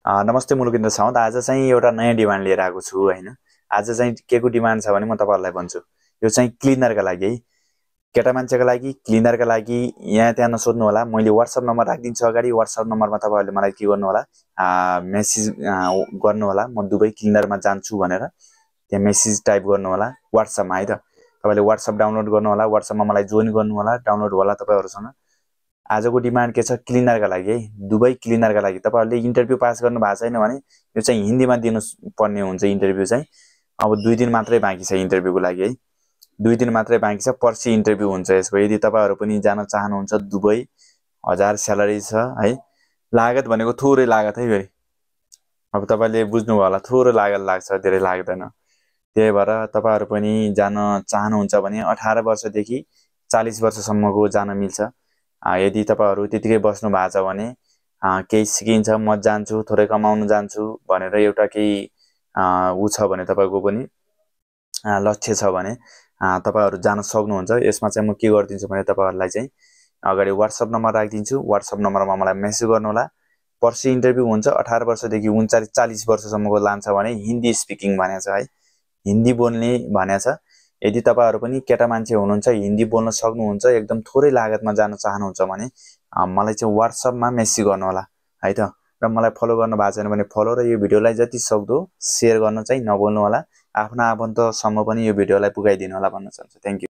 नमस्ते मुलुकिन्द्र साउद। आज चाहिँ एउटा नयाँ डिमान्ड लिएर आएको छु हैन। आज चाहिँ के को डिमान्ड छ भने म तपाईहरुलाई भन्छु। यो चाहिँ क्लिनरका लागि है, केटा मान्छेको लागि, क्लिनरका लागि। यहाँ त्यहाँ नसोध्नु होला, मैले WhatsApp नम्बर राखिदिन्छु अगाडि। WhatsApp नम्बरमा तपाईहरुले मलाई के गर्नु होला, मेसेज गर्नु होला, म दुबई क्लिनरमा जान्छु भनेर। त्यहाँ मेसेज टाइप गर्नु होला WhatsApp मा है त। तपाईले WhatsApp डाउनलोड गर्नु होला, WhatsApp मा मलाई जोइन गर्नु होला, डाउनलोड होला तपाईहरुसँग। आजको डिमान्ड के छ, क्लिनरका लागि है, दुबई क्लिनरका लागि। तपाईहरुले इन्टरभ्यु पास गर्नु भएको छैन भने यो चाहिँ हिन्दीमा दिनु पर्ने हुन्छ इन्टरभ्यु चाहिँ। अब 2 दिन मात्रै बाँकी छ इन्टरभ्युको लागि है, 2 दिन मात्रै बाँकी छ। पर्सि इन्टरभ्यु हुन्छ यसको। यदि तपाईहरु पनि जान चाहनुहुन्छ दुबई, 1000 स्यालेरी छ है। लागत भनेको थोरै लागत है फेरि। अब तपाईले बुझ्नु भयो होला, थोरै लागत लाग्छ, धेरै लाग्दैन। त्यही भएर तपाईहरु पनि जान चाहनुहुन्छ भने 18 वर्षदेखि 40 वर्षसम्मको जान मिल्छ। यदि तपाईहरु त्यतिकै बस्नु भएको छ भने केही सिकिन्छ, म जान्छु, थोरै कमाउन जान्छु भनेर एउटा केही उ छ भने तपाईको पनि लक्ष्य छ भने तपाईहरु जान सक्नुहुन्छ। यसमा चाहिँ म के गर्दिन्छु भने तपाईहरुलाई चाहिँ अगाडि WhatsApp नम्बर राखिदिन्छु। WhatsApp नम्बरमा मलाई मेसेज गर्नु होला। पर्सि इन्टरभ्यु हुन्छ। 18 वर्षदेखि 39-40 वर्षसम्मको लान्छ भने हिन्दी स्पिकिङ भनेको छ है, हिन्दी बोल्ने भनेको छ। यदि तपाईहरु पनि केटा मान्छे हुनुहुन्छ, हिन्दी बोल्न सक्नुहुन्छ, एकदम थोरै लागतमा जान चाहनुहुन्छ भने मलाई चाहिँ WhatsApp मा मेसेज गर्नु होला है त। र मलाई फलो गर्न भएको छैन भने फलो, र यो भिडियोलाई जति सक्दो शेयर गर्न चाहिँ नभुल्नु होला। आफ्ना आफन्तसम्म पनि यो भिडियोलाई पुगाइदिनु होला भन्न चाहन्छु। Thank you.